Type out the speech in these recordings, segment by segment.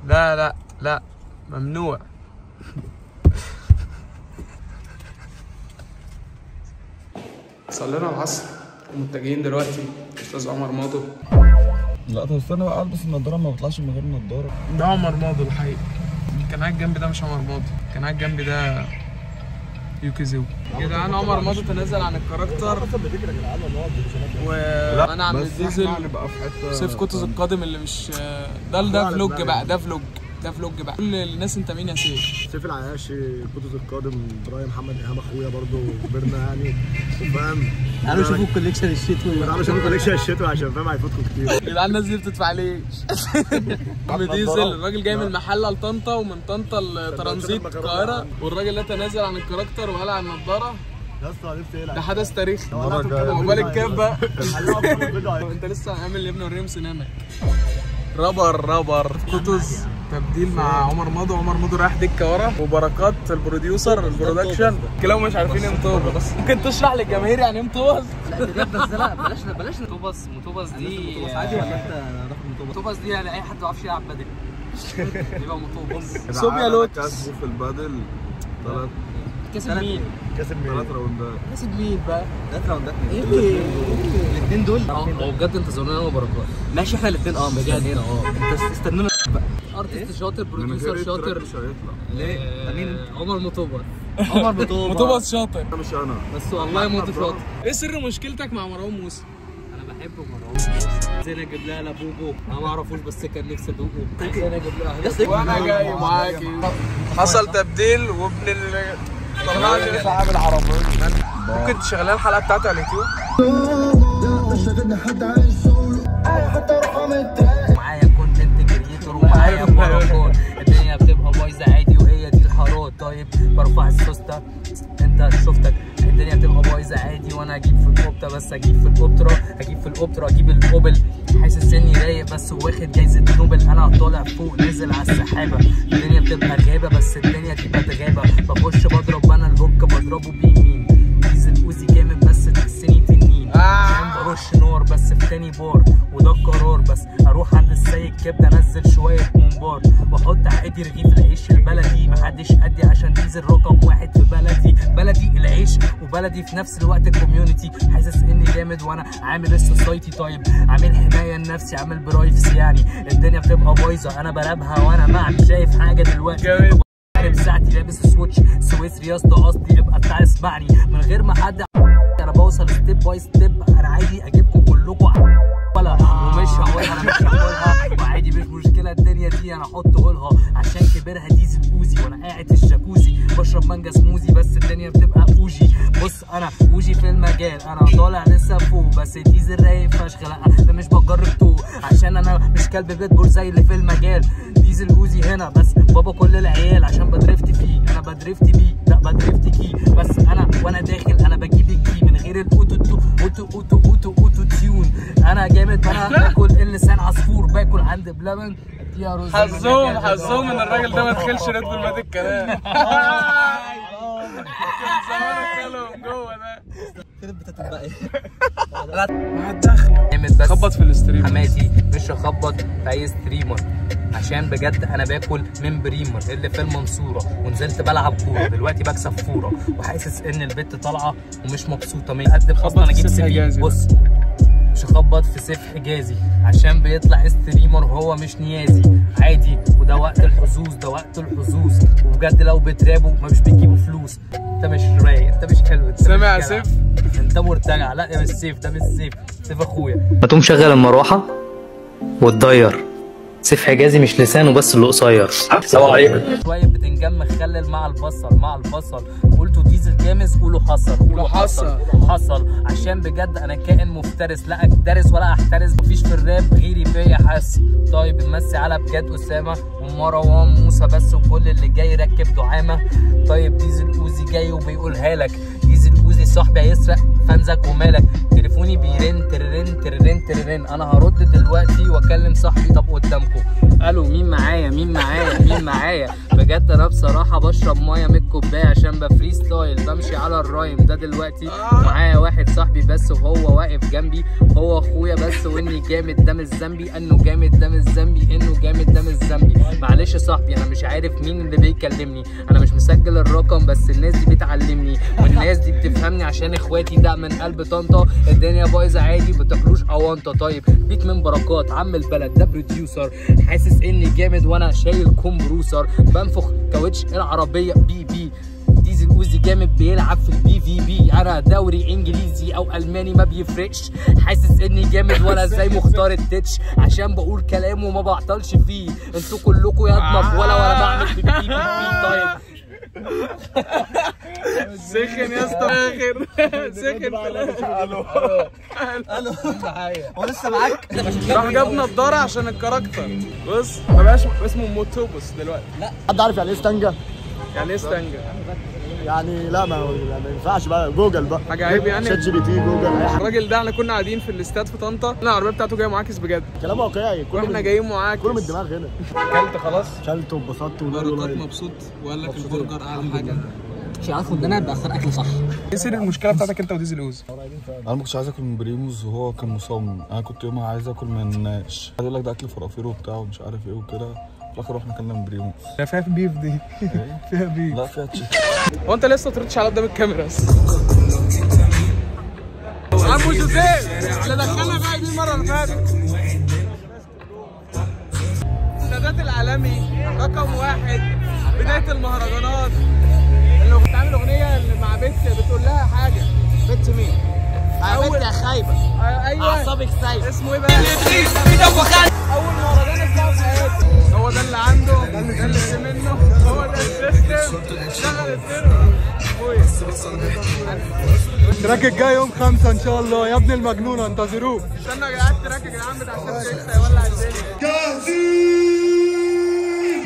لا لا لا ممنوع. صلينا العصر ومتجهين دلوقتي استاذ عمر ماضو. لا طب استنى بقى البس النضارة، ما بطلعش من غير نضاره. ده عمر ماضو الحقيقي. اللي كان قاعد جنبي ده مش عمر ماضو، كان قاعد جنبي ده يوكيزو. يا جدعان عمر ماضو تنازل عن ال character، وانا عم ديزل سيف كوتز القادم اللي مش ده vlog بقى، ده vlog، ده vlog بقى. كل الناس انت مين يا سيف؟ سيف العياشي كوتز القادم، براي محمد ايهاب اخويا برضه، كبرنا يعني وفاهم. تعالوا شوفوا ال collection الشتوي، تعالوا شوفوا ال collection الشتوي عشان فاهم هيفوتكم كتير. يا جدعان الناس دي بتدفع ليش؟ عم ديزل الراجل جاي من المحلة لطنطا ومن طنطا لترانزيت القاهرة، والراجل ده تنازل عن ال character وقلع النضارة. يا اسطى نفسي يقلع، ده حدث تاريخي. عقبال الكاب بقى. انت لسه عامل يا ابني وريهم سنانك. rubber rubber كوتز تبديل مع عمر ماضو. عمر ماضو رايح دكه ورا، وبركات ال producer ال production كلهم مش عارفين ايه مطوبس. ممكن تشرح للجماهير يعني ايه مطوبس؟ لا بس لا بلاش بلاش مطوبس. مطوبس دي مطوبس عادي ولا انت رقم مطوبس؟ مطوبس دي يعني اي حد ما بيعرفش يلعب بدل يبقى مطوبس. صوبيا لوتس كسبوا في البدل ثلاث. كسب مين؟ كسب مين؟ 3 راوندات. كسب مين بقى؟ 3 راوندات ايه؟ الاثنين دول هو بجد انتظرونا انا وبركات. ماشي احنا الاثنين بجد انت استنونا بقى. artist شاطر، producer شاطر. مش هيطلع ليه؟ مين؟ عمر مطوبس. عمر مطوبس مطوبس شاطر. مش انا بس والله مطوبس شاطر. ايه سر مشكلتك مع مروان موسى؟ انا بحب مروان موسى. زين اجيب لها لابوبو انا ما اعرفوش بس كان نفسي ادوقه. زين اجيب لها وانا جاي معاكي. حصل تبديل وابن ال طلعني صاحب العربية. ممكن تشغلها الحلقة بتاعته على اليوتيوب؟ معايا content creator ومعايا بركات، الدنيا بتبقى بايظة عادي وهي دي الحارات. طيب برفع السوسته انت شفتك، الدنيا بتبقى بايظة عادي وانا اجيب في الكوبتا، بس اجيب في الاوبترا، اجيب في الاوبترا، اجيب الاوبل. حاسس اني رايق بس واخد جايزة نوبل. انا طالع فوق نازل على السحابة، الدنيا بتبقى غابه بس الدنيا دي بتغابه. بخش بضرب انا ال hook بضربه بيمين، ديزل اوزي جامد بس تحسني تنين. عشان برش نار بس في تاني بار، وده القرار. بس اروح عند السيد كبده انزل شوية ممبار، واحط عادي رغيف العيش البلدي. محدش قدي عشان ديزل رقم واحد في بلدي. بلدي العيش وبلدي في نفس الوقت ال community. حاسس اني جامد وانا عامل ال society. طيب عامل حماية لنفسي، عامل privacy يعني. الدنيا بتبقى بايظة انا برابها وانا ما شايف حاجة دلوقتي. ساعتي لابس swatch سويسري يا اسطى، قصدي ابقى تعالى اسمعني من غير ما حد. انا بوصل step by step، انا عادي اجيبكم كلكم ولا ومش هقولها، انا مش هقولها وعادي مش مشكلة. الدنيا دي انا احط قولها عشان كبرها ديزل اوزي. وانا قاعد في الجاكوزي بشرب مانجا سموزي بس الدنيا بتبقى اوجي. بص انا اوجي في المجال، انا طالع لسه فوق بس ديزل رايق فشخ. لا انا مش بجرب تو عشان انا مش كلب بيتبول زي اللي في المجال. ديزل اوزي هنا بس بابا كل العيال عشان ب drift فيه، انا ب drift بيه، لا ب drift كي. بس انا وانا داخل انا بجيب ال key من غير ال auto auto auto auto auto tune. انا جامد انا باكل اللسان عصفور، باكل عند بلبن اديها رز. حظهم حظهم ان الراجل ده ما دخلش ريد بول مات الكلام. كان زمان كلهم جوه ده. خرب بتتبقى ايه؟ هتدخل خبط في ال stream حماتي. مش هخبط في اي streamer عشان بجد انا باكل من بريمر اللي في المنصورة، ونزلت بلعب كورة دلوقتي بكسب فورة، وحاسس ان البت طالعه ومش مبسوطة من قد اصلا. انا اجيب سي. بص مش هخبط في سيف حجازي عشان بيطلع streamer وهو مش نيازي عادي. وده وقت الحظوظ، ده وقت الحظوظ. وبجد لو بترابوا ما مش بتجيبوا فلوس. انت مش رايق، انت مش حلو، انت سامع يا سيف؟ انت مرتجع. لا ده مش سيف، ده مش سيف، سيف اخويا. ما تقوم شغل المروحة وتضير. سيف حجازي مش لسانه بس اللي قصير. السلام عليكم. شوية بتنجان مخلل مع البصل، مع البصل. قلتوا ديزل جامز قولوا حصل، قولوا حصل حصل. عشان بجد انا كائن مفترس، لا اكترس ولا احترس. مفيش في الراب غيري فيا حس. طيب نمسي على بجد اسامة ومروان موسى بس، وكل اللي جاي ركب دعامة. طيب ديزل اوزي جاي وبيقولها لك. ديزل اوزي صاحبي هيسرق فانزك ومالك. تليفوني بيرن ترن ترن ترن، انا هرد دلوقتي واكلم صاحبي. طب قدامكم الو، مين معايا مين معايا مين معايا؟ بجد انا بصراحة بشرب مية من الكوباية عشان ب freestyle، بمشي على ال rhyme ده دلوقتي. معايا واحد صاحبي بس وهو واقف جنبي، هو اخويا بس واني جامد ده مش ذنبي، انه جامد ده مش ذنبي، انه جامد ده مش ذنبي. معلش يا صاحبي انا مش عارف مين اللي بيكلمني، انا مش مسجل الرقم بس الناس دي بتعلمني والناس دي بتفهمني عشان اخواتي. ده من قلب طنطا، الدنيا بايظة عادي بتاكلوش اونطه. طيب beat من بركات عم البلد ده producer، حاسس اني جامد وانا شايل compressor، بنفخ كاوتش العربية بي بي ديزل اوزي جامد بيلعب في ال PvP. انا دوري انجليزي او الماني ما بيفرقش، حاسس اني جامد وانا زي مختار التتش عشان بقول كلامه وما بعطلش فيه. انتوا كلكم يا اضمك ولا بعمل في ال PvP. طيب سخن يا اسطى اخر سخن في الاخر. الو الو هو لسه معاك؟ راح جاب نضاره عشان ال character. بص ما بقاش اسمه موتوبوس دلوقتي. لا حد عارف يعني ايه ستانجا؟ يعني ايه ستانجا؟ يعني لا ما ينفعش بقى، جوجل بقى حاجة عيب يعني، ChatGPT جوجل اي حاجة. الراجل ده احنا كنا قاعدين في الاستاد في طنطا، العربية بتاعته جاية معاكس بجد، كلام واقعي كله، واحنا جايين معاكس كله من الدماغ هنا. اكلت خلاص؟ اكلت واتبسطت وبركات مبسوط وقال لك البرجر اعلى حاجة. مش عارفوا ان انا باخر اكل صح. ايه سر المشكلة بتاعتك انت وديزل اوز؟ انا ما كنتش عايز اكل من بريموز وهو كان مصمم، انا كنت يومها عايز اكل من ناش، عايز اقول لك ده اكل فرافير وبتاع ومش عارف ايه وكده، في الاخر رحنا اكلنا من بريموز. لا فيها beef دي. فيها beef. لا فيها chicken. هو انت لسه ما تردش على قدام الكاميرا بس. عمو جوزيف اللي دخلنا بقى دي المرة اللي فاتت. السادات العالمي رقم 1، بداية المهرجانات. اللي كنت عامل اغنية اللي مع بنت بتقول لها حاجة. بنت مين؟ بنت يا خايبة. ايوه اعصابك سايبه. اسمه ايه بقى؟ اول مهرجان اسمعه في حياتي. هو ده اللي عنده، ده اللي منه، هو ده ال system. شغل السيرفر. ال track الجاي يوم 5 ان شاء الله يا ابن المجنونة، انتظروه. استنوا يا جدعان ال track يا جدعان بتاع الشيخ هيولع الدنيا.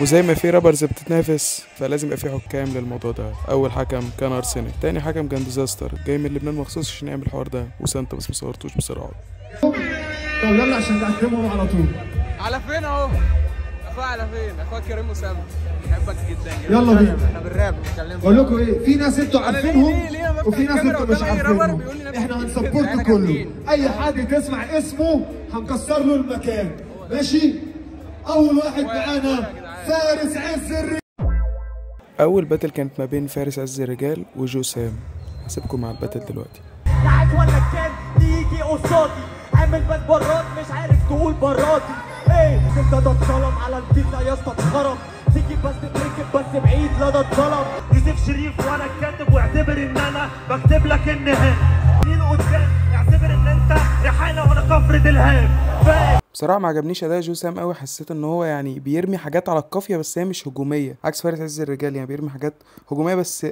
وزي ما في rappers بتتنافس فلازم يبقى في حكام للموضوع ده. اول حكم كان ارسنال، تاني حكم كان ديزاستر جاي من لبنان مخصوص عشان يعمل الحوار ده، وسانتا بس ما صورتوش بسرعة. طب يلا عشان نأكرمهم على طول. على فين اهو؟ اخويا على فين؟ اخويا كريم وسام بحبك جدا جدا. يلا بينا. احنا بالراب بنتكلم. اقول لكم ايه، في ناس انتوا عارفينهم وفي ناس انتوا مش عارفينهم، احنا هن support كله، اي حد تسمع اسمه هنكسر له المكان، ماشي؟ اول واحد معانا فارس عز الرجال. اول battle كانت ما بين فارس عز الرجال وجو سام. هسيبكم مع ال battle دلوقتي. ساعات ولا كان تيجي قصادي عامل بس براد مش عارف تقول برادي ايه، انت ده اتظلم على البيت يا اسطى اتخرم، تيجي بس تتركب بس بعيد لا ده اتظلم. يوسف شريف وانا الكاتب، واعتبر ان انا بكتب لك النهاية مين قدام، اعتبر ان انت ريحانة وانا كفر دلهام. بصراحة ما عجبنيش اداء جو سام قوي، حسيت ان هو يعني بيرمي حاجات على القافيه بس هي مش هجومية، عكس فارس عز الرجال يعني بيرمي حاجات هجومية بس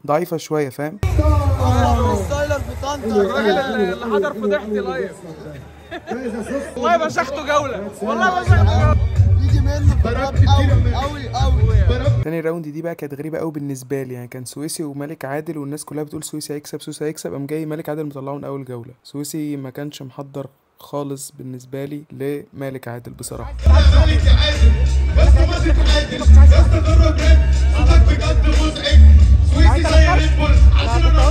ضعيفة شوية، فاهم؟ styler في طنطا، الراجل اللي حضر فضيحتي live. والله فشخته جولة، والله فشخته جولة. يجي منه قوي قوي قوي. تاني round دي بقى كانت غريبة قوي بالنسبة لي، يعني كان سويسي ومالك عادل والناس كلها بتقول سويسي هيكسب سويسي هيكسب، قام جاي مالك عادل مطلعه من اول جولة. سويسي ما كانش محضر خالص بالنسبة لي لمالك عادل بصراحة. مالك عادل بس مالك عادل بس جرب صوتك بجد مزعج، سويسي زي ريد بول عشان انا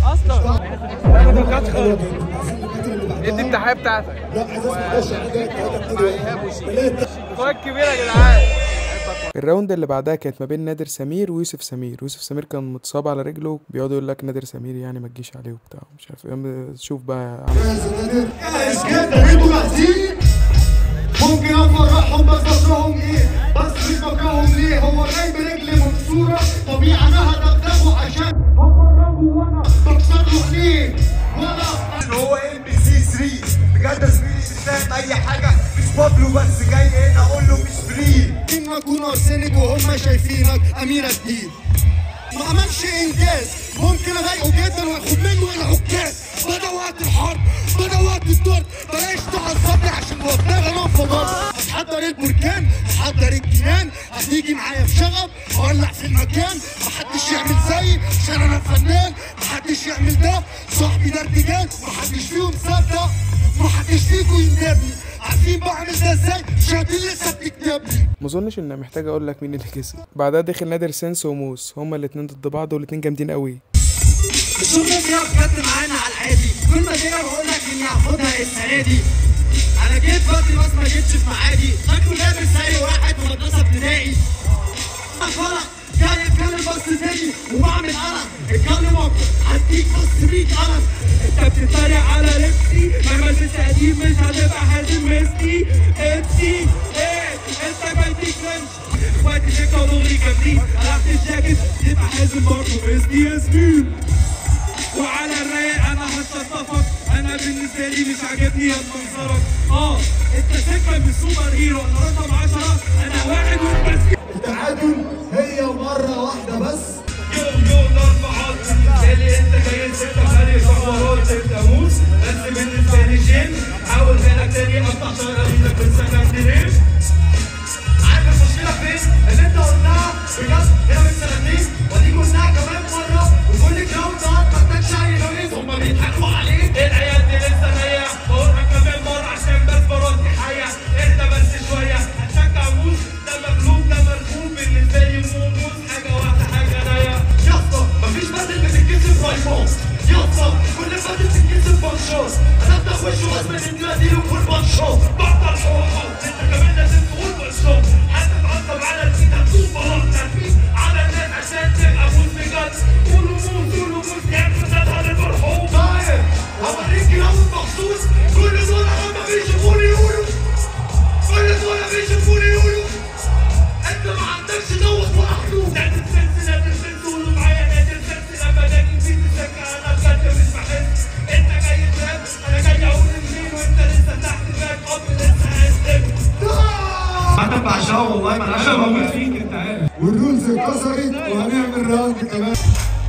اصلا ما توقعتش خالص. ادي التحية بتاعتك. لا عايز اسمع اخويا الكبير يا جدعان. ال round اللي بعدها كانت ما بين نادر سمير ويوسف سمير. يوسف سمير كان متصاب على رجله، بيقعد يقول لك نادر سمير يعني ما تجيش عليه وبتاع مش عارف ايه. شوف بقى جاهز كده، انتوا جاهزين؟ ممكن افرحهم بس بكرههم ايه؟ بس مش بكرههم ليه؟ هو جاي برجل مكسورة طبيعي انا هدغدغه عشان هفرجه وانا بكسر له عينيه. وانا هو MBC 3 بجد يا زميلي مش فاهم اي حاجة، مش بابلو بس جاي هنا اقول له مش free. إن اكون ارسنك وهم شايفينك اميره جديد ما عملش انجاز، ممكن اضايقه جدا واخد منه العكاز. بدا وقت الحرب، بدا وقت الضرب، بلاش تعصبني عشان جوه دماغي انا انفجرت. هحضر البركان، هحضر الجنان، هتيجي معايا في شغب، هولع في المكان، محدش يعمل زيي عشان انا فنان، محدش يعمل ده، صاحبي ده ارتجال، محدش فيهم صدق، محدش فيكم يندبني، عارفين بعمل ده ازاي؟ شايفين لسه بتكتبني. ما اظنش ان محتاج اقول لك مين اللي كسب. بعدها دخل نادر سنس وموس، هما الاتنين ضد بعض والاتنين جامدين قوي. الشغل فيها بجد معانا على العادي، كل ما جينا بقول لك اني هاخدها السنة دي. انا جيت بدري بس ما جيتش في ميعادي، شكله لابس زي واحد في مدرسه ابتدائي. غلط جاي اتكلم بس تاني وبعمل قلق، اتكلم اكتر هديك بس 100 قلم. انت بتتريق على لبسي، مهما لبست قديم مش هتبقى حازم مسكي. امسي ايه انت جاي تكرنش، اخواتي شيكا ودغري جامدين، قلعت الجاكيت تبقى حازم برضه مسكي يا زميل. وعلى الرايق انا هشطفك، انا بالنسبة لي مش عاجبني يا منظرك. انت شكلك مش super hero، انا رقم 10، انا واحد وانت التعادل هي مرة واحدة بس. يو يو ضرب حظ اللي انت جاي ستة خلي حوارات انت موس، بس بالنسبة لي جيم، حاول بالك تاني اقطع شرايينك بالسكندرين. عارف المشكلة فين؟ اللي انت قلتها بجد هنا من سنتين، واديك قلتها كمان مرة، وكل الكلام ده ما محتاجش اي noise، هما بيضحكوا عليك. العيال دي لسه نايه، بقولها كمان مرة عشان بس برد حيه، اهدى بس شوية، هتشجع موس ده مغلوب ده مرغوب، بالنسبة لي موس حاجة واحدة حاجة نايه. يا اسطى مفيش battle بتتكسب رايفون، يا اسطى كل battle بتتكسب بانشات، انا افتح وشه غصب عننا اديله full بانشات. بطل حوحو انت كمان لازم تقول بانشات، هتتعصب على البيت هتقول بلاط ترفيه على الناس عشان تبقى موس بجد. قولوا موس قولوا موس يا عم تظهر المرحوم. طيب هوريك round مخصوص، كل دول لما بيشوفوني يقولوا، كل دول بيشوفوني يقولوا انت ما عندكش دوت وحده. نادر سنس نادر سنس قولوا معايا نادر سنس، لما باجي في السكة انا بجد مش بحس. انت جاي تراب انا جاي اقول منين، وانت لسه تحت back up لسه هتلف. انا بعشقه والله، ما انا بموت فيك انت عارف. وال rules اتكسرت وهنعمل round كمان.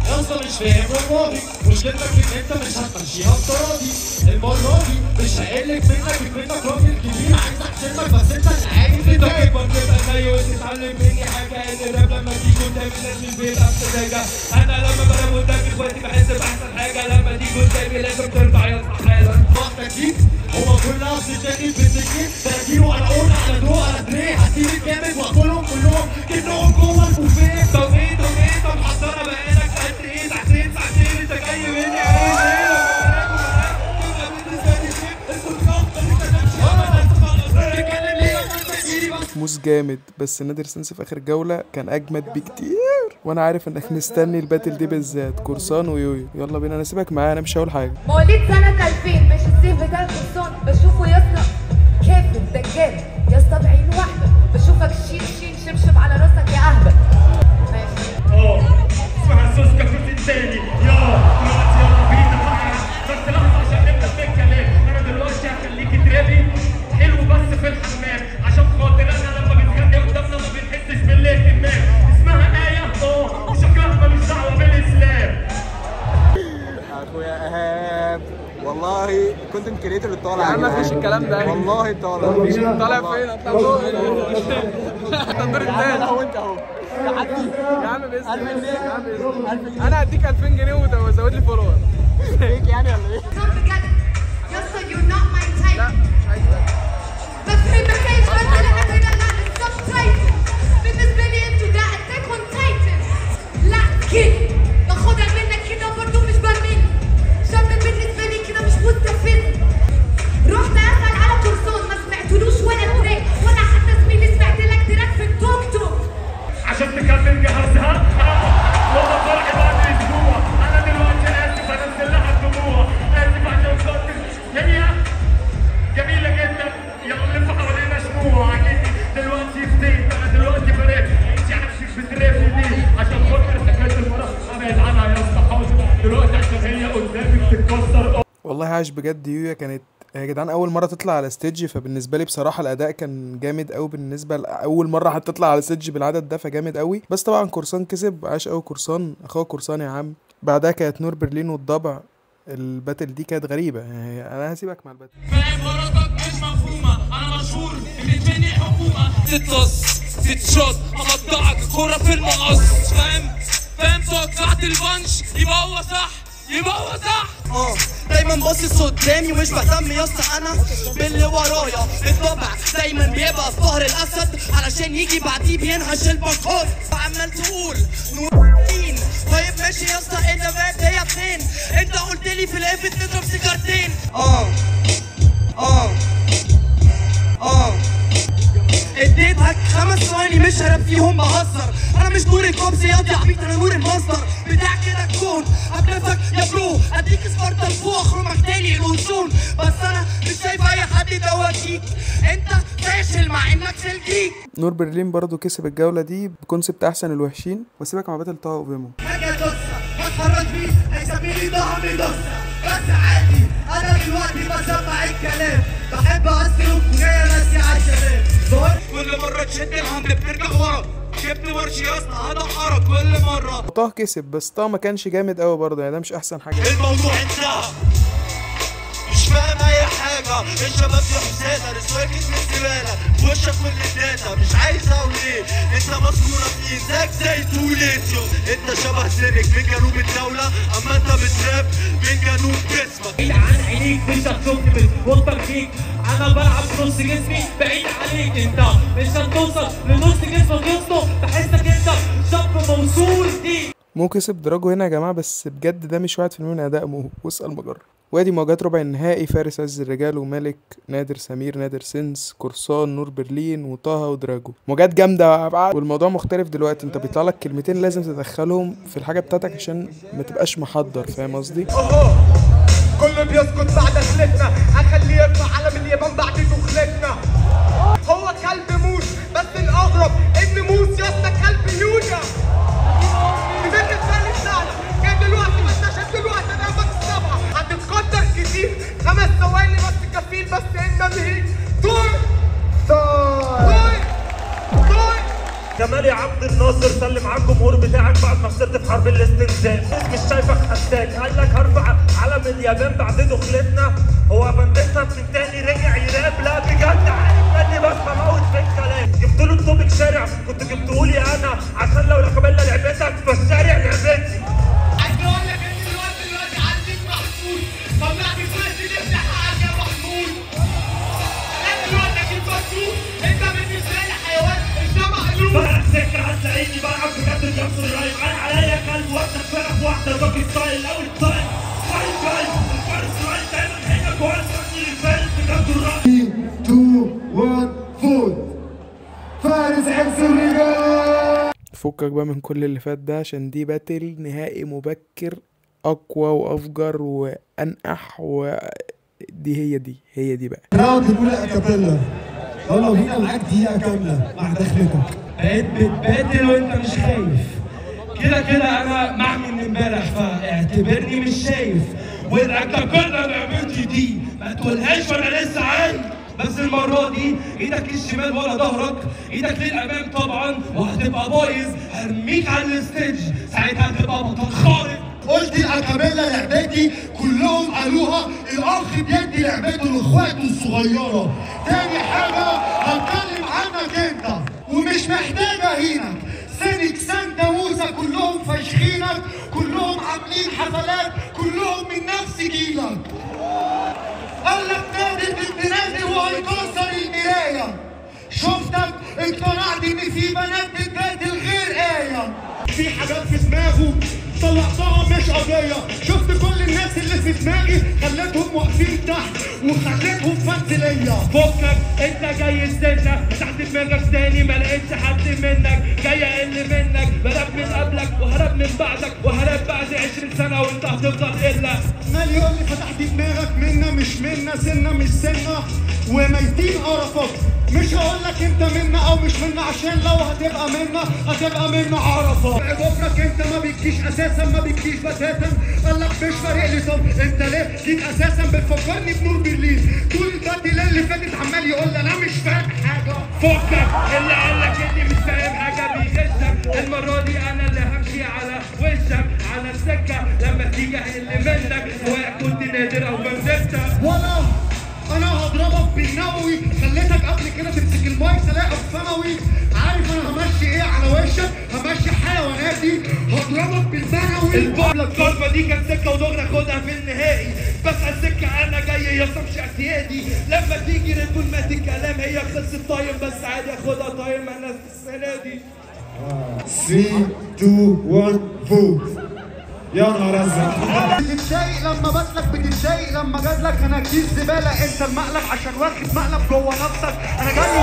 يا اسطى مش فاهم الماضي، مشكلتك ان انت مش هتمشيها بتراضي. المرة دي مش هقلك منك، منك راجل كبير عايز احترمك، بس انت اللي عايز انت تكبر تبقى زيي وتتعلم مني حاجة، ان الراب لما تيجي قدامي لازم بيبقى بسذاجه. انا لما بنام قدام اخواتي بحس باحسن حاجة، لما تيجي قدامي لازم ترفع يا اسطى حالا. واحدة جديد هو كلها بتتاكل بالسكين، 30 وعلى قرن على ضوء على دري، هسيب الجامد واكلهم كلهم كأنهم جوه البوفيه. طب ايه طب ايه طب حضرها بقالك قد ايه؟ ساعتين ساعتين انت جاي مني عايز ايه؟ موس جامد، بس نادر سنس في اخر جولة كان اجمد بكتير، وانا عارف انك مستني ال battle دي بالذات. كورسان ويويو يلا بينا، انا سيبك معايا انا مش هقول حاجة. مواليد سنة 2000 مش السيف بتاع كورسان، بشوفه يا اسطى كافر دجال يا اسطى بعين واحدة، بشوفك شيل شيل شبشب على راسك يا اهبل. ماشي اسمها سوسكا الجزء الثاني. يا دلوقتي يلا بينا بقى، بس لحظة عشان نبدا في الكلام. انا دلوقتي هخليكي ترابي حلو بس في الحمام، عشان خاطر انا لما بتغني قدامنا ما بنحسش بالاهتمام. اسمها آية وشكلها ملوش دعوة بالإسلام. اخويا ايهاب والله content creator اللي طالع يا عم مفيش الكلام ده والله طالع. طالع فين؟ اطلع فوق انت الدور الثاني اهو انت اهو يا عم باذن الله يا عم باذن الله انا هديك 2000 جنيه وزود لي follower فيك يعني ولا ايه؟ بجد يا اسطى you're not my type. لا مش عايز ده. ما فهمتكش بس انا هنا لا ال subtitle بالنسبة لي انتوا ده Attack on Titan. لا كده باخدها منك كده برضه مش برميل شاب بالنسبة لي كده مش مستفز. رحت اسال على كورسون ما سمعتلوش ولا track ولا حتى زميلي سمعت لك track في التوك توك عشان تكمل جهازها. والله فرحي بعد اسبوع. انا دلوقتي اسف انزل لها الدموع، اسف عشان خاطر هي جميلة جدا يلا نلف حوالينا شموع. دلوقتي فتيت انا دلوقتي فرقت انت عارفك بترافي ليه؟ عشان خاطر حكاية المرض ابعد عنها يا اسطى حاضر دلوقتي عشان هي قدامك تتكسر. والله عاش بجد. يويا كانت يا جدعان اول مرة تطلع على stage، فبالنسبه لي بصراحة الاداء كان جامد قوي بالنسبة لاول مرة هتطلع على stage بالعدد ده، فجامد قوي. بس طبعا كورسان كسب، عاش قوي كورسان، اخوه كورسان يا عم. بعدها كانت نور برلين والضبع، ال battle دي كانت غريبة يعني انا هسيبك مع ال battle. فاهم غلطك مش مفهومه، انا مشهور اللي تتص تتشوت همطعك الكورة في المقص. فاهم توقعت البنش يبقى هو صح، يبقى هو صح. دايما باصص قدامي ومش بهتم يا اسطى انا باللي ورايا. الطبع دايما بيبقى في ظهر الاسد علشان يجي بعديه بينهش البكار. عمال تقول نور. طيب ماشي يا اسطى، انت بقى هي فين؟ انت قلت لي في ال event نضرب سيجارتين. اديتك 5 ثواني مش هرب فيهم، بهزر انا مش نور الكوبس يا عبيط، انا نور المصدر بتاع كده الكون. هبلفك يا bro اديك سبارتا لفوق اخرمك تاني الاوزون، بس انا مش شايف اي حد يدوكيك، انت فاشل مع انك في الجيك. نور برلين برضو كسب الجولة دي ب concept احسن الوحشين. واسيبك مع battle طه وفيمو. حاجة قصة هتفرج بيه هيسميني طه بيدوسه، بس عادي انا دلوقتي بسمع الكلام، بحب اصرف وجاي ارسي على الشباب. كل مرة تشد ال hand بترجع ورا، جبت ورش يا اسطى هدحرك كل مرة. طه كسب بس طه ما كانش جامد قوي برضه، يعني ده مش احسن حاجة. الموضوع انتهى، مش فاهم اي حاجة، الشباب دي حسادة، رسواكت من الزبالة، في وشك كل ال data، مش عايز اقول ايه، انت مسكونة في زيك زي توليتيو، انت شبه سيرك من جنوب الدولة، اما انت بتراب من جنوب جسمك. بعيد عن عينيك مش هتشوفني والتركيك، انا بلعب نص جسمي بعيد عليك، انت مش هتوصل لنص جسمك يا اسطى، بحسك انت شاب موصول دي. مو كسب دراجو هنا يا جماعة، بس بجد ده مش 1% من اداء مو، واسال مجرة. وادي مواجهات ربع النهائي: فارس عز الرجال ومالك، نادر سمير، نادر سنس، قرصان، نور برلين، وطه ودراجو. مواجهات جامدة، والموضوع مختلف دلوقتي، انت بيطلع لك كلمتين لازم تدخلهم في الحاجة بتاعتك عشان ما تبقاش محضر، فاهم قصدي؟ كله بيسكت بعد دخلتنا، هخليه يرفع علم اليابان بعد دخلتنا. هو كلب موس، بس الاغرب ان موس يا اسطى كلب يوجا. كان دلوقتي ما انتش دلوقتي انا بكسبها، هتتقدر كتير 5 ثواني بس كفيل، بس انت مهيج. طير طير طير. جمال يا عبد الناصر سلم على الجمهور بتاعك بعد ما خسرت في حرب الاستنزاف، مش شايفك حساك، قال لك هرفع علم اليابان بعد دخلتنا، هو بندتها من تاني رجع يراب. لا بجد عارف اني بس بموت في الكلام، جبت له ال topic شارع كنت جبته لي انا، عشان لو القبلة لعبتك فالشارع لعبتي. عايز اقول لك ان الوقت دلوقتي عندك محمود، طلعت الفلوس دي حقك يا محمود. انا دلوقتي اكيد مكتوب، انت بالنسبة لي حيوان، انت مقلوب. فرق سكة هتلاقيني بلعب بجد الجامس الرايم، انا عليا كلب واحدة فرق واحدة doggy style اول time فايف فايف الفارس رايم دايما هنا جوه الفارس بجد الرايم. 3 2 1 فوت. فارس عز الرجال. فكك بقى من كل اللي فات ده، عشان دي battle نهائي مبكر اقوى وافجر وانقح، ودي هي دي هي دي بقى. round الاولى acapella، يلا بينا، معاك دقيقة كاملة مع دخلتك. بقيت بتبادل وانت مش خايف، كده كده انا معمي من امبارح فاعتبرني مش شايف، وال acapella لعبتي دي ما تقولهاش وانا لسه عايش، بس المرة دي ايدك للشمال ولا ظهرك، ايدك للامام طبعا وهتبقى بايظ، هرميك على ال stage ساعتها هتبقى بطل خارق. قلت ال acapella لعبتي كلهم قالوها، الاخ بيدي لعبته لاخواته الصغيرة. تاني حاجة هتكلم عنك انت ومش محتاج اهينك، سينك سانتا موسى كلهم فاشخينك، كلهم عاملين حفلات، كلهم من نفس جيلك. قال لك نادر بنت نادر وهيكسر المراية، شفتك اقتنعت ان في بنات بتبادل غير آية. في حاجات في دماغه طلعتها مش قضية، شفت كل الناس اللي في دماغي خليتهم واقفين تحت وخليتهم fans ليا. فكك انت جاي السنة تحت دماغك تاني، ما لقيتش حد منك جاي اقل منك، بلعب من قبلك وهرب من بعدك وهرب بعد 20 سنة وانت هتفضل الا. مال يقول لي فتحت دماغك منا مش منا، سنة مش سنة، وميتين قرفك. مش هقول لك انت منا او مش منا، عشان لو هتبقى منا هتبقى منا عرفه. عرفك انت ما بتجيش اساسا، ما بتجيش بتاتا، قال لك مش فارق لي. طب انت ليه جيت اساسا؟ بتفكرني بنور برلين طول ال battle اللي فاتت عمال يقول لي انا مش فاهم حاجة. فكك اللي قال لك اني مش فاهم حاجة بيغشك، المرة دي انا اللي همشي على وشك على السكة لما تيجي اقل منك، سواء كنت نادر او بندتك. ولا انا هضربك بالنووي، خليتك قبل كده تمسك المايك تلاقي ثانوي. الكربة دي كانت سكة ودغري اخدها في النهائي، بس على السكة انا جاي يا مش اعتيادي، لما تيجي ريد بول مات الكلام، هي خلصت time بس عادي اخدها time انا السنة دي. 3 2 1 4. يا نهار ازرق. بتتضايق لما بسلك، بتتضايق لما جادلك، انا كيس زبالة انت المقلب عشان واخد مقلب جوه نفسك. انا جاي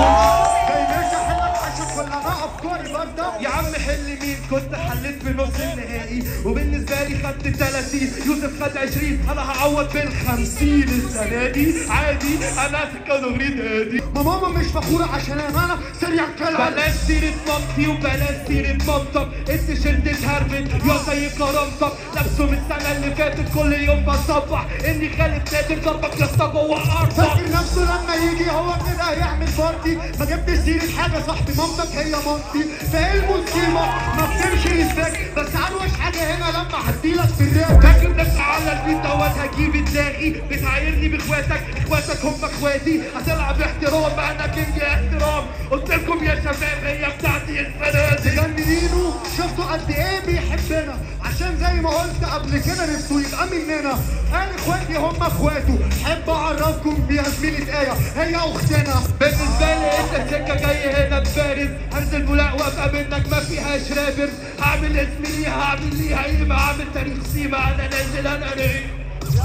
مش احلك عشان كل انا افكاري باردة. يا عم حل مين، كنت حليت في نص النهائي، وبالنسبة لي خدت 30، يوسف خد 20، انا هعوض بال50 السنة دي عادي، انا سكة ودغري هادي. ما ماما مش فخورة عشان انا سريع كلام. بلاش سيره مامتي وبلاش سيره مامتك، التيشيرت اتهربت يا زي كرامتك، لابسه من السنة اللي فاتت كل يوم بصبح اني خالد نادر ضربك يا اسطى جوه ارضك. فاكر نفسه لما يجي هو كده هيعمل party، ما جبتش سيره حاجة صاحبي، مامتك هي مامتي، فايه المصيبة ما بتمشي respect، بس اروش حاجة هنا لما هديلك في الراب. فاكر نفسي على البيت دوت هجيب دماغي، بتعايرني باخواتك، اخواتك هم اخواتي، هتلعب احترام انا king احترام، قلت لكم يا شباب هي بتاعتي السنة دي. تجننينه شفتوا قد ايه بيحبنا، عشان زي ما قلت قبل كده نفسه يبقى مننا، قال اخواتي هم اخواته، حب اعرفكم بيها زميلة آية هي اختنا. بالنسبة لي انت سكة جاي هنا بفارس، هنزل بولاق وابقى منك ما فيهاش rappers، هعمل اسمي ليها هعمل ليها قيمة، هعمل تاريخ سيما، انا نازل انا رايق.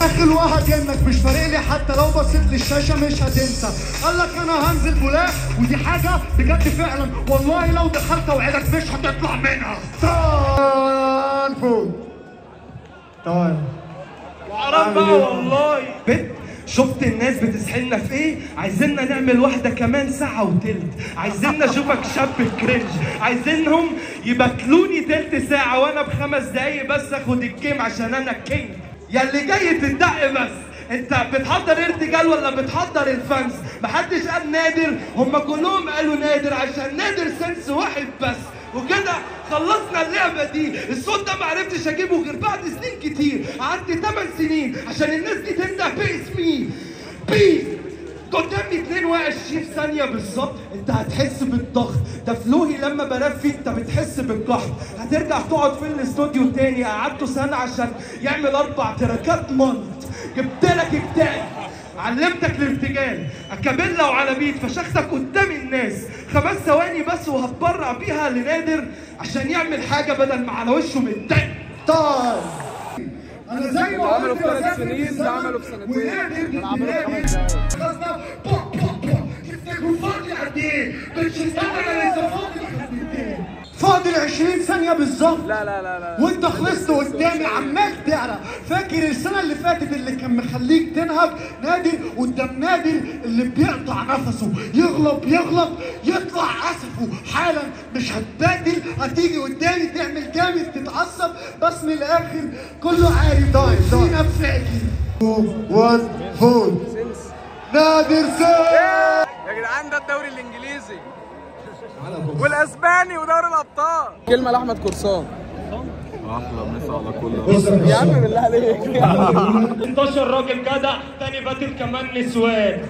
داخل وهجنك مش فارق لي، حتى لو بصيت للشاشه مش هتنسى، قال لك انا هنزل بولاق، ودي حاجة بجد فعلا والله لو دخلت اوعدك مش هتطلع منها. طيب حرام بقى والله. بنت شفت الناس بتسحلنا في ايه؟ عايزيننا نعمل واحدة كمان ساعة وتلت، عايزيننا اشوفك شاب cringe، عايزينهم يبتلوني تلت ساعة وانا ب5 دقايق بس اخد ال game عشان انا king. يا اللي جاي تدق بس، انت بتحضر ارتجال ولا بتحضر ال fans؟ محدش قال نادر، هم كلهم قالوا نادر عشان نادر sense واحد بس. وكده خلصنا اللعبة دي. الصوت ده معرفتش اجيبه غير بعد سنين كتير، قعدت 8 سنين عشان الناس دي تنده باسمي. بي قدامي 22 ثانية بالظبط، انت هتحس بالضغط ده فلوهي لما برفي انت بتحس بالقحط، هترجع تقعد في الاستوديو تاني، قعدته سنة عشان يعمل 4 تراكات ملط. جبت لك كتاب علمتك الارتجال اكابيلا وعلى بيت، فشختك قدام الناس 5 ثواني بس وهتبرع بيها لنادر عشان يعمل حاجة بدل ما على وشه متضايق. طيب انا زي ما عملوا في 3 سنين ده عملوا في سنتين، ده عملوا في 5 دقايق. خلصنا بوك بوك بوك. تفتكروا فاضي قد ايه؟ مش انا لسه فاضي فاضل 20 ثانية بالظبط. لا لا لا لا، وانت خلصت قدامي عمال تعرق. فاكر السنة اللي فاتت اللي كان مخليك تنهج؟ نادر قدام نادر اللي بيقطع نفسه، يغلط يغلط يطلع اسفه حالا، مش هتبادل، هتيجي قدامي تعمل جامد تتعصب، بس من الاخر كله عارف سينا بفاجي. 1 4 نادر سيف. يا جدعان ده الدوري الانجليزي والاسباني ودوري الابطال. كلمة لاحمد قرصان. احلى مسا على كل يا عم بالله عليك. 16 راجل جدع تاني battle كمان نسوان.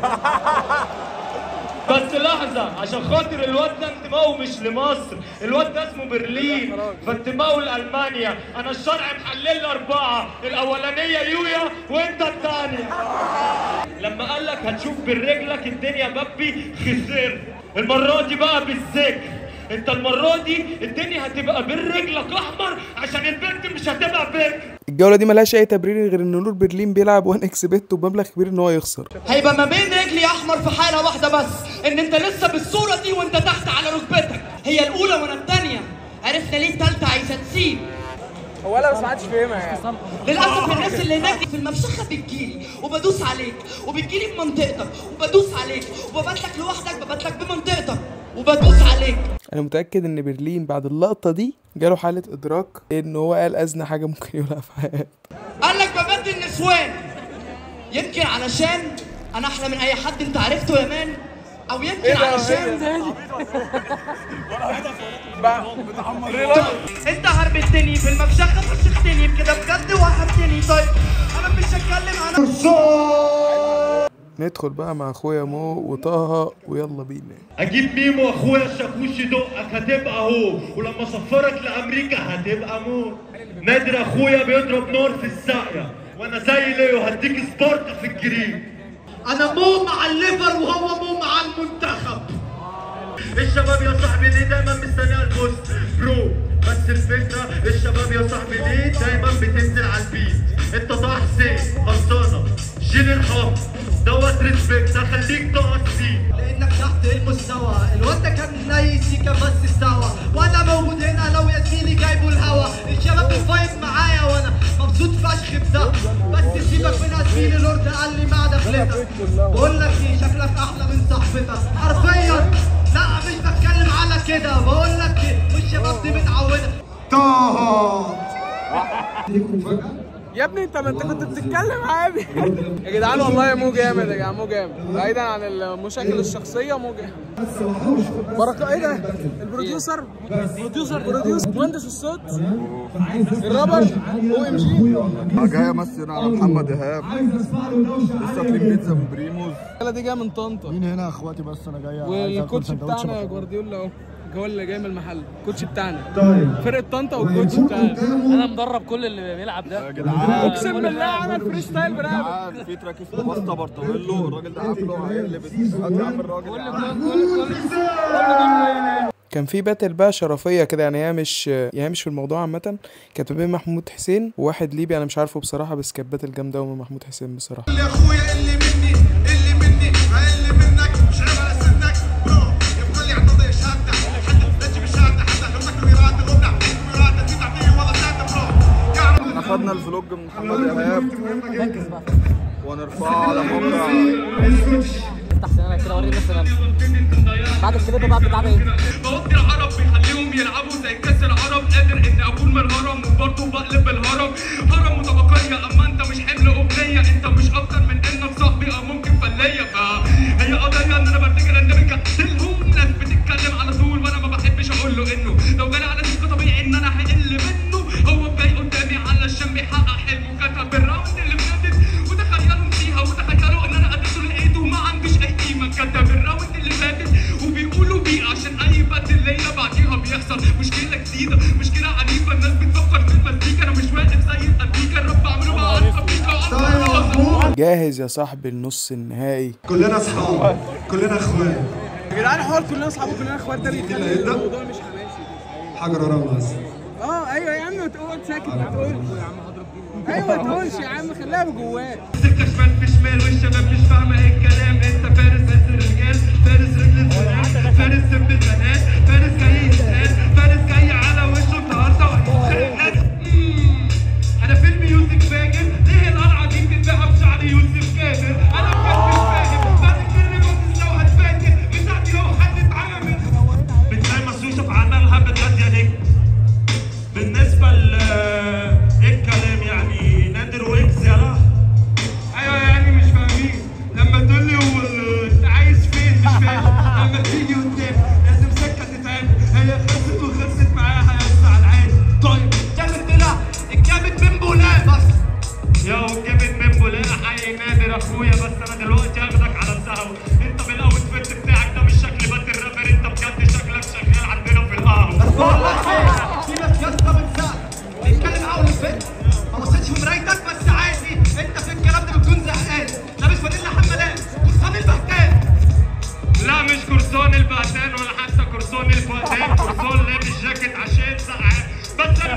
بس لحظة، عشان خاطر الواد ده انتمائه مش لمصر، الواد ده اسمه برلين، فانتمائه لألمانيا. أنا الشرع محلل 4، الأولانية يويا وأنت الثانية. لما قال لك هتشوف برجلك الدنيا ببي، خسرت. المرة دي بقى بالذكر، أنت المرة دي الدنيا هتبقى برجلك أحمر عشان البنت مش هتبقى بك. الجولة دي ملهاش أي تبرير غير إن نور برلين بيلعب 1xBet وبمبلغ كبير إن هو يخسر. هيبقى ما بين رجلي أحمر في حالة واحدة بس، إن أنت لسه بالصورة دي وأنت تحت على ركبتك. هي الأولى وأنا الثانية، عرفنا ليه الثالثة عايزة تسيب. هو أنا بس ما حدش فاهمها يعني. للأسف الناس اللي هناك في المفشخة بتجيلي وبدوس عليك، وبتجيلي بمنطقتك وبدوس عليك، وببتلك لوحدك، ببتلك بمنطقتك وبدوس عليك. أنا متأكد إن برلين بعد اللقطة دي جاله حالة إدراك إن هو قال أزنى حاجة ممكن يقولها في حياته. قال لك ببدل نسوان، يمكن علشان أنا أحلى من أي حد أنت عرفته يا مان، أو يمكن علشان أنت هربتني في المفشخة، فشختني بكده بجد وهربتني. طيب أنا مش هتكلم، أنا ندخل بقى مع اخويا مو وطه ويلا بينا. اجيب ميمو اخويا الشاكوش يدقك هتبقى هو، ولما اسفرك لامريكا هتبقى مو. نادر اخويا بيضرب نار في الساقيه، وانا زي ليو هديك سبارتا في الجريم. انا مو مع الليفر وهو مو مع المنتخب. الشباب يا صاحبي ليه دايما مستنيه ال post bro؟ بس الفكرة الشباب يا صاحبي ليه دايما بتنزل على ال beat؟ انت طه حسين خلصانه شيل الحب دوت respect هخليك تقعد فيه لانك تحت المستوى. الواد ده كان نايس كان بس استوى، وانا موجود هنا لو يا زميلي جايبه الهوا. الشباب بت vibe معايا وانا مبسوط فشخ بده، بس سيبك من زميلي لورد قال لي مع دخلتك. بقول لك ايه، شكلك احلى من صاحبتك حرفيا. لا مش بتكلم على كده، بقول لك ايه والشباب دي متعوده. طه يا ابني انت ما انت كنت بتتكلم عادي. يا جدعان والله مو جامد يا جدعان، مو جامد. بعيدا عن المشاكل الشخصية مو جامد. بركة ايه ده؟ ال producer producer مهندس الصوت الرابر OMG. جاي امسي على محمد ايهاب، لسه اكلين بيتزا من بريموز. دي جاية من طنطا. مين هنا يا اخواتي؟ بس انا جاي وال coach بتاعنا جوارديولا اهو، هو اللي جاي من المحل، ال coach بتاعنا. طيب فرقه طنطا وال coach بتاعنا. انا مدرب كل اللي بيلعب ده يا جدعان، اقسم بالله عمل freestyle برقبه. في track اسمه باستا بارتولو، الراجل ده عامله هيقلب يا عم الراجل. كان في battle بقى شرفيه كده، يعني هي مش في الموضوع عامة، كانت ما بين محمود حسين وواحد ليبي انا مش عارفه بصراحة، بس كانت battle جامدة قوي من محمود حسين بصراحة. يا اخويا اللي مني اللي مني اللي منك مش عيب على سنك bro، يبقى لي اعتذر شهادتك احنا خدنا ال vlog من محمد ايهاب ونرفعه على موقع. افتح سنانك كده وريني سنانك بعد الكليب بقى بتلعب ايه؟ بودي العرب بيخليهم يلعبوا زي كاس العرب، قادر ان اكون من الهرم وبرضه بقلب الهرم هرم وطبقيه. اما انت مش حمل اغنية، انت مش اكتر من انك صاحبي او ممكن فليه. فهي قضية ان انا برتجل ان بكتلهم، ناس بتتكلم على طول وانا ما بحبش اقول له انه لو جالي على سكة طبيعي ان انا هقل منه. هو جاي قدامي علشان بيحقق حلمه، كتب ال round اللي فاتت وتخيلوا فيها وتخيلوا ان انا قدرته لقيته ما عندوش اي قيمة. كتب ال round اللي فاتت وبيقولوا بيه عشان اي battle ليا بعديها بيحصل مشكلة جديدة، مشكلة عنيفة. الناس بتفكر في المزيكا، انا مش واقف زي الامريكا، الرب بعمله مع امريكا. جاهز يا صاحبي النص النهائي؟ كلنا اصحاب كلنا اخوات يا جدعان. حوار كلنا اصحاب وكلنا اخوات ده بيخلي الموضوع مش حماسي. حجر ورا بس. ايوه يا عم، تقعد ساكت ما تقولش يا عم، هضرب ايوه ما تقولش يا عم، خليها بجواك. سكة شمال في شمال والشباب مش فاهمه ايه الكلام. انت فارس عز الرجال، فارس رجل البنات، فارس سب البنات، فارس جاي يتقال، فارس جاي على وشه النهارده. انا في ال music فاجر، ليه القرعة دي بتتباع بشعر يوسف كابر؟ انا بجد مش فاهم بعد كل بس لو هتفاجر بتاعتي لو حد اتعمل بتلاقي مسوشه في عملها بجد يا نجم. بالنسبة ل ايه الكلام يعني نادر ويجز يلا. ايوه يعني مش فاهمين لما تقول لي انت عايز فين مش فاهم. لما تيجي قدام لازم سكة تتعمل، هي خلصت وخلصت معاها يا اسطى على العادي. طيب جامد طلع الجامد من بولاق بس يا الجامد من بولاق. احيي نادر اخويا، بس انا دلوقتي هاخدك على السهو. انت بال outfit بتاعك ده مش شكل battle rapper، انت بجد شكلك شغال عندنا في القهوة. بس بقول لك ايه، سيبك يا اسطى من سقف بتتكلم outfit، ما بصيتش في مرايتك بس عادي. انت في الكلام ده بتكون زهقان، لابس فانيلا حمالات قرصان البهتان. لا مش قرصان البهتان ولا حتى قرصان الفقدان، قرصان لابس جاكيت عشان سقعان. بس انا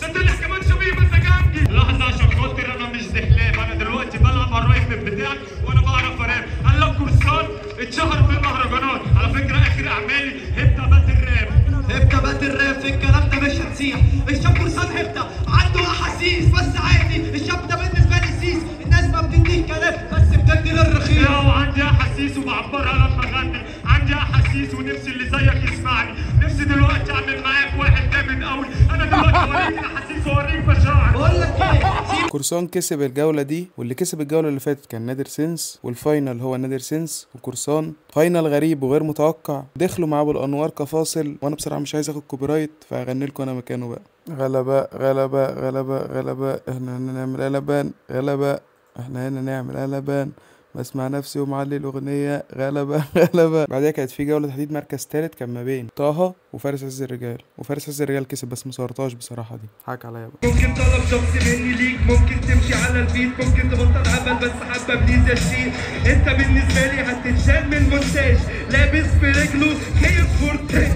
ده طلع كمان شبيه مزاجنجي. لحظة عشان خاطر انا مش زحلاب، انا دلوقتي بلعب على الرايح بتاعك وانا بعرف اراب. قال لك قرصان اتشهر في المهرجانات، على فكرة اخر اعمالي هبته battle rap. هبته battle rap في الكلام ده مش هتسيح. الشاب قرصان هبته عنده احاسيس بس عادي. الشاب ده بالنسبة لي سيس، الناس ما بتديش كلام بس بتدي للرخيص. يا وعندي احاسيس وبعبرها لما اغني، عندي احاسيس ونفسي اللي زيك يسمعني. نفسي دلوقتي اعمل معاك واحد جامد قوي. انا دلوقتي اوريك احاسيس واوريك مشاعر. بقول لك ايه، قرصان كسب الجولة دي، واللي كسب الجولة اللي فاتت كان نادر سينس، وال final هو نادر سينس وقرصان. final غريب وغير متوقع، دخلوا مع ابو الانوار كفاصل، وانا بصراحة مش عايز اخد copyright فهغني لكم انا مكانه بقى. غلبة غلبة غلبة غلبة، احنا هنعمل غلبان غلبة. احنا هنا نعمل قلبان، بسمع نفسي ومعلي الاغنية غلبه غلبه. بعدها كانت في جولة تحديد مركز ثالث، كان ما بين طه وفارس عز الرجال، وفارس عز الرجال كسب بس ما صورتهاش بصراحة، دي حق عليا بقى. ممكن طلب شخصي مني ليك، ممكن تمشي على ال beat، ممكن تبطل هبل بس حبه please يا شيخ. انت بالنسبة لي هتتشال من المونتاج، لابس في رجله كيا سبورتاج،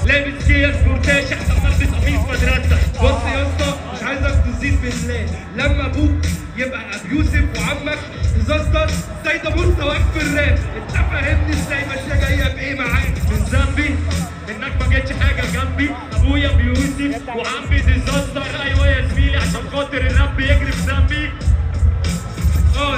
لابس كيا سبورتاج احسن ما البس قميص مدرسه. بص يا اسطى مش عايزك تزيد بالله، لما ابوك يبقى ابو يوسف وعمك disaster، ازاي ده مستواك في الراب؟ انت فاهمني ازاي ماشية جاية بايه معاك؟ من ذنبي انك ما جيتش حاجة جنبي، ابويا بيوسف وعمي disaster. ايوه يا زميلي عشان خاطر الراب بيجري في دمي.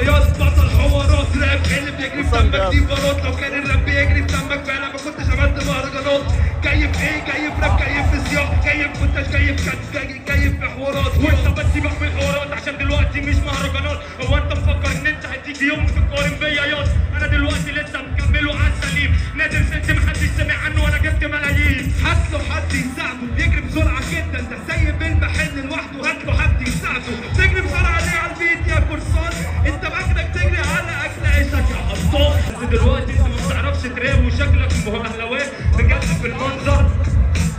يا بطل حوارات راب اللي بيجري في دمك دي بارات، لو كان الراب بيجري في دمك فعلا ما كنتش عملت مهرجانات. جاي في ايه؟ جاي في راب، جاي في سياق، جاي في مونتاج، جاي في cut، جاي في حوارات. وانت بس سيبك من الحوارات عشان دلوقتي مش مهرجانات. هو انت مفكر ان انت هتيجي يوم تقارن بيا ياض؟ انا دلوقتي لسه مكملة على السليم، نادر سنس محدش سمع عنه وانا جبت ملايين. هات له حد يساعده، بيجري بسرعة جدا، ده سايب المحل لوحده، هات له حد يساعده. تجري بسرعة ليه على البيت يا قرصان؟ انت باخدك تجري على اكل عيشك يا قبطان. بس دلوقتي انت ما بتعرفش تراب وشكلك مهلوان بجد في المنظر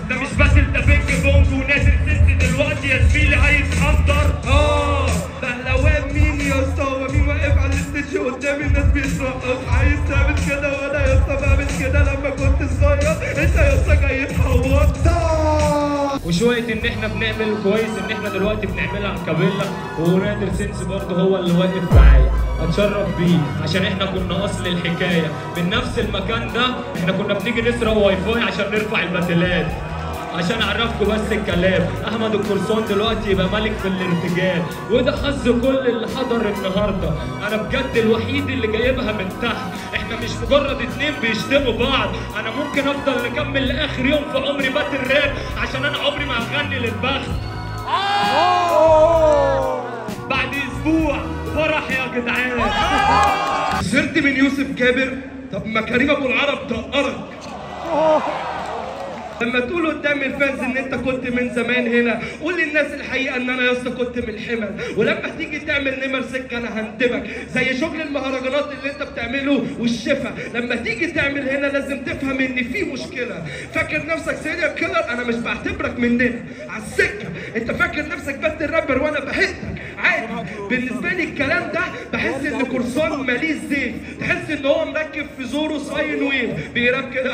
ده، مش battle ده بينج بونج. ونادر سنس دلوقتي يا زميلي هيتحضر. بهلوان مين يا اسطى؟ هو مين واقف على ال stage قدام الناس بيترقص؟ عايز تعمل كده وانا يا اسطى بعمل كده لما كنت صغير، انت يا اسطى جاي تحور. وشوية ان احنا بنعمل كويس ان احنا دلوقتي بنعملها acapella، ونادر سنس برضه هو اللي واقف معايا، اتشرف بيه عشان احنا كنا اصل الحكاية من نفس المكان ده. احنا كنا بنيجي نسرق واي فاي عشان نرفع الباتلات، عشان اعرفكم بس الكلام. احمد القرصان دلوقتي يبقى ملك في الارتجال، وده حظ كل اللي حضر النهارده. انا بجد الوحيد اللي جايبها من تحت، احنا مش مجرد اتنين بيشتموا بعض. انا ممكن افضل اكمل لاخر يوم في عمري battle rap عشان انا عمري ما هغني للبخت. بعد اسبوع فرح يا جدعان. خسرت من يوسف جابر، طب ما كريم ابو العرب دقرك. لما تقول قدام ال fans ان انت كنت من زمان هنا، قول للناس الحقيقة ان انا يا اسطى كنت من الحمل. ولما تيجي تعمل نمر سكة انا هندمك، زي شغل المهرجانات اللي انت بتعمله والشفا. لما تيجي تعمل هنا لازم تفهم ان في مشكلة. فاكر نفسك serial killer؟ انا مش بعتبرك مننا على السكة. انت فاكر نفسك battle rapper وانا بحسك عادي. بالنسبة لي الكلام ده بحس ان قرصان ماليه زيت، تحس ان هو مركب في زوره sine wave، بيراب كده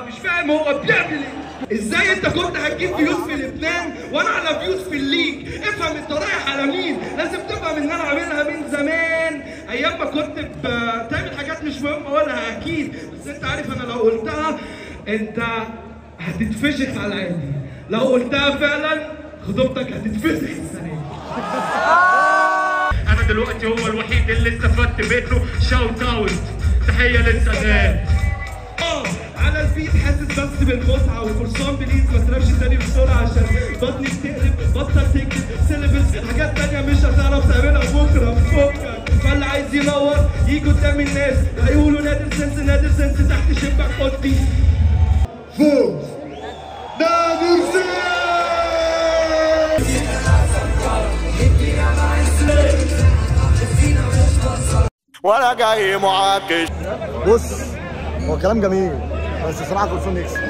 مش فاهم هو بيعمل ايه. ازاي انت كنت هتجيب views في لبنان وانا على views في الليج؟ افهم انت رايح على مين. لازم تفهم ان انا عاملها من زمان، ايام ما كنت بتعمل حاجات مش مهمة اقولها اكيد، بس انت عارف انا لو قلتها انت هتتفشخ على العادي. لو قلتها فعلا خطوبتك هتتفسخ السنة دي. انا دلوقتي هو الوحيد اللي استفدت منه. shout out تحية للسادات. على ال beat حاسس بس بالمتعة، وقرصان please ما ترابش تاني بسرعة عشان بطني بتقلب. بطل تكتب syllables، حاجات تانية مش هتعرف تعملها بكره. فكك، فاللي عايز ينور يجي قدام الناس هيقولوا نادر سنس، نادر سنس تحت شباك اوضتي. فوز نادر سنس. وانا جاي معاكش. بص هو كلام جميل بس الصراحة قرصان يكسب.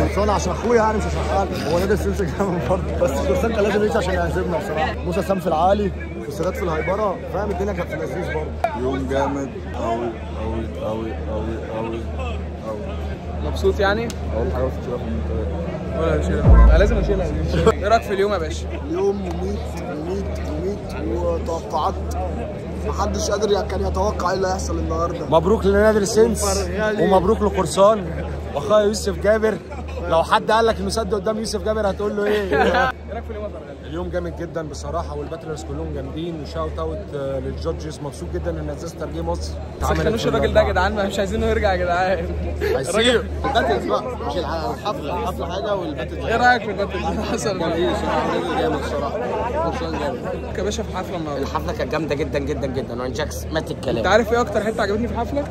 قرصان عشان اخويا يعني، مش عشان حاجة. هو نادر سنس جامد برضه، بس قرصان كان لازم يكسب عشان يعزمنا بصراحة. موسى سام في العالي والسادات في الهيبره، فاهم؟ الدنيا كانت في اللذيذ برضه. يوم جامد قوي قوي قوي قوي قوي قوي. مبسوط يعني؟ اول حاجة بس تشيلها في المنتدى ولا اشيلها؟ انا لازم اشيلها دي. ايه رايك في اليوم يا باشا؟ اليوم مميت مميت مميت، وتوقعات محدش قادر كان يتوقع ايه اللي هيحصل النهارده. مبروك لنادر سنس ومبروك لقرصان واخويا يوسف جابر. لو حد قال لك انه سد قدام يوسف جابر هتقول له ايه؟ ايه رايك في اليوم يا فرغلي؟ اليوم جامد جدا بصراحة، وال battlers كلهم جامدين، و shout out لل judges. مبسوط جدا ان ديزاستر جه مصر. ما سخنوش الراجل ده يا جدعان، مش عايزينه يرجع يا جدعان. هيسيب ال battles بقى، مش الحفلة، الحفلة حاجة وال battles. ايه رايك في ال battles اللي حصل؟ جامد الصراحة، قرصان جامد يا باشا. في الحفلة النهارده الحفلة كانت جامدة جدا جدا جدا، وانجاكس مات الكلام. انت عارف ايه اكتر حتة عجبتني في الحفلة؟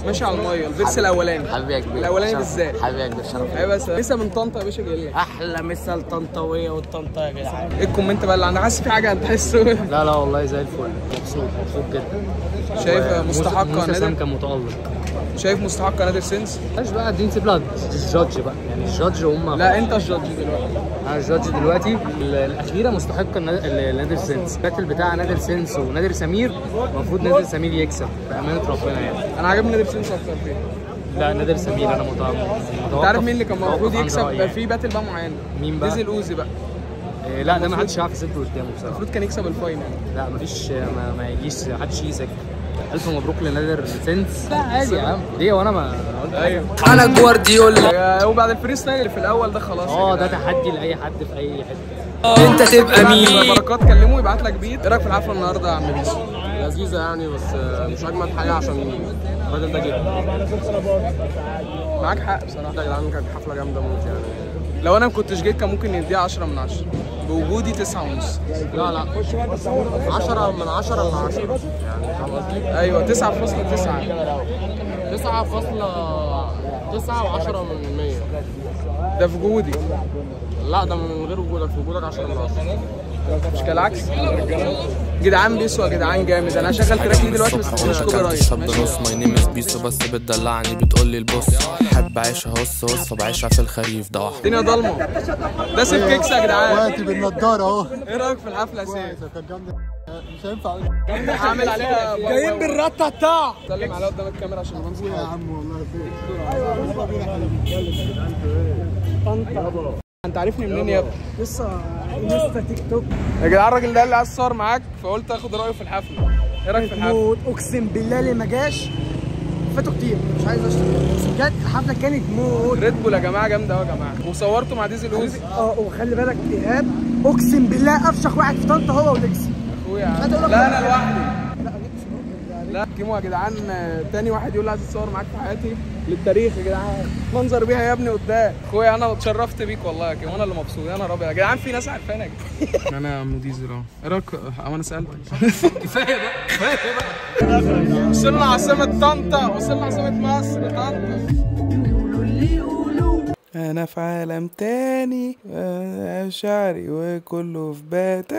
ماشي على المية. ال verse الاولاني حبيبي يا كبير، الاولاني بالذات حبيبي يا كبير، شرف. ايوه بس لسه من طنطا يا باشا جاي لك. احلى مسا لطنطاويه والطنطا يا جدعان. ايه ال comment بقى اللي عندك؟ حاسس في حاجة هتحسه؟ لا لا والله زي الفل، مبسوط مبسوط جدا. شايف مستحقه نادر؟ سام كان متالق. شايف مستحقه نادر سينس؟ مش بقى دي نسيب لها ال judge بقى، يعني ال judge هم. لا انت ال judge دلوقتي. انا ال judge دلوقتي. الاخيرة مستحقه نادر سينس. ال battle بتاع نادر سينس ونادر سمير المفروض نادر سمير يكسب بامانه ربنا يعني. انا عجبني نادر سينس اكتر فيه. لا نادر سمير انا متوقع. انت عارف مين اللي كان المفروض يكسب يعني في battle بقى معين؟ مين بقى؟ ديزل اوزي بقى. إيه لا ده ما حدش عارف يسد قدامه بصراحة. المفروض كان يكسب ال final. لا مفيش، ما يجيش محدش يجي. ألف مبروك لنادر سينس. لا عادي يا عم، ليه وانا ما قلت؟ ايوه انا جوارديولا. وبعد ال freestyle اللي في الاول ده خلاص. ده تحدي لاي حد في اي حتة. انت تبقى مين؟ بركات كلمة يبعت لك beat. ايه رايك في الحفلة النهارده يا عم بيسو؟ لذيذة يعني، بس مش اجمد حاجة عشان الراجل ده جه. معاك حق بصراحة يا جدعان، كانت حفلة جامدة موت يعني. لو انا ما كنتش جيت كان ممكن يديها 10 من 10، بوجودي 9.5. لا لا 10 من 10 من 10 يعني، فاهم قصدي؟ ايوه 9.9 9.9 و10 من 100. ده في وجودي. لا ده من غير وجودك، في وجودك 10 من 10. مش كالعكس جدعان. بيسو يا جدعان جامد. انا هشغل track لي دلوقتي بس مش copyright. ماشي. my name is بيسو، بس بتدلعني بتقول لي ال boss. حب اعيشها هص هص فبعيشها في الخريف. ده واحد الدنيا ضلمة. ده سيف كيكس يا جدعان. وقتي بالنضاره اهو. ايه رايك في الحفلة يا سيف؟ كانت جامدة، مش هينفع عامل عليها جايين بالرته بتاع. سلم عليها قدام الكاميرا عشان ما يا عم والله. طنطا انت عارفني منين يا ابني؟ لسه لسه تيك توك يا جدعان. الراجل ده اللي عايز يتصور معاك فقلت اخد رايه في الحفلة. ايه رايك في الحفلة؟ اقسم بالله اللي ما جاش فاتوا كتير، مش عايز اشتغل بس بجد الحفلة كانت موت. ريد بول يا جماعة جامدة قوي يا جماعة، وصورته مع ديزل اوزي. وخلي بالك ايهاب اقسم بالله افشخ واحد في طنطا هو وليكس. اخويا لا انا لوحدي. لا كيمو يا جدعان، تاني واحد يقول لي عايز اتصور معاك في حياتي للتاريخ يا جدعان. منظر بيها يا ابني قدام اخويا. انا اتشرفت بيك والله يا كيمو، انا اللي مبسوط. يا نهار ابيض يا جدعان، في ناس عارفانا. انا يا عم ديزل اهو. ايه رايك؟ انا سالتك. كفاية بقى كفاية بقى. وصلنا عاصمة طنطا، وصلنا عاصمة مصر طنطا. انا في عالم تاني، شعري وكله في بات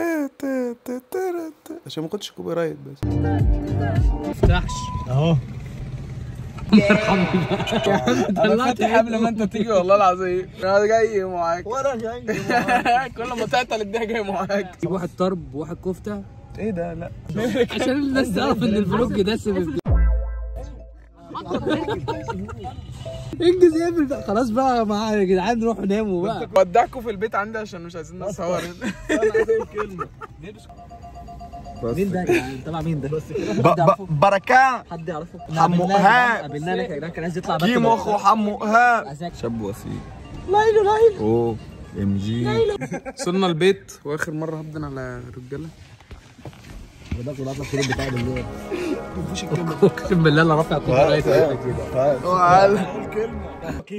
عشان ما اخدش copyright بس. ما تفتحش اهو. طلعت قبل ما انت تيجي والله العظيم. انا جاي معاك وانا جاي معاك. كل ما تعطل الدنيا جاي معاك. واحد طرب وواحد كفته. ايه ده؟ لا عشان الناس تعرف ان ال vlog ده سبب. انجز يا ابني خلاص بقى مع يا جدعان، روحوا ناموا بقى. ودعكم في البيت عندي عشان مش عايزين نصور. انا عايز اقول كلمة. مين ده يا جدعان؟ تبع مين ده؟ بركان. حد يعرفه؟ حمو ايهاب. قابلناه هناك يا جدعان، كان عايز يطلع بس. كيمو اخو حمو ايهاب. شاب وسيم. ليلو ليلو. OMG. وصلنا البيت واخر مرة هبدن على الرجالة. اقسم بالله انا رافع copyright كده.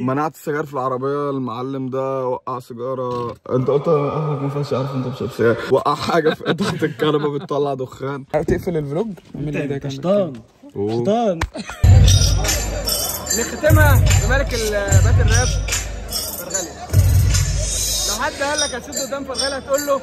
منعت السجاير في العربية، المعلم ده وقع سيجارة. انت قلت اهلك ما فيهاش، عارف انت مش سجاير. وقع حاجة في تحت الكنبة بتطلع دخان. تقفل ال vlog؟ اعمل ايه ده؟ شيطان شيطان. نختمها بملك ال battle rap فرغلي. لو حد قال لك هتسد قدام فرغلي هتقول له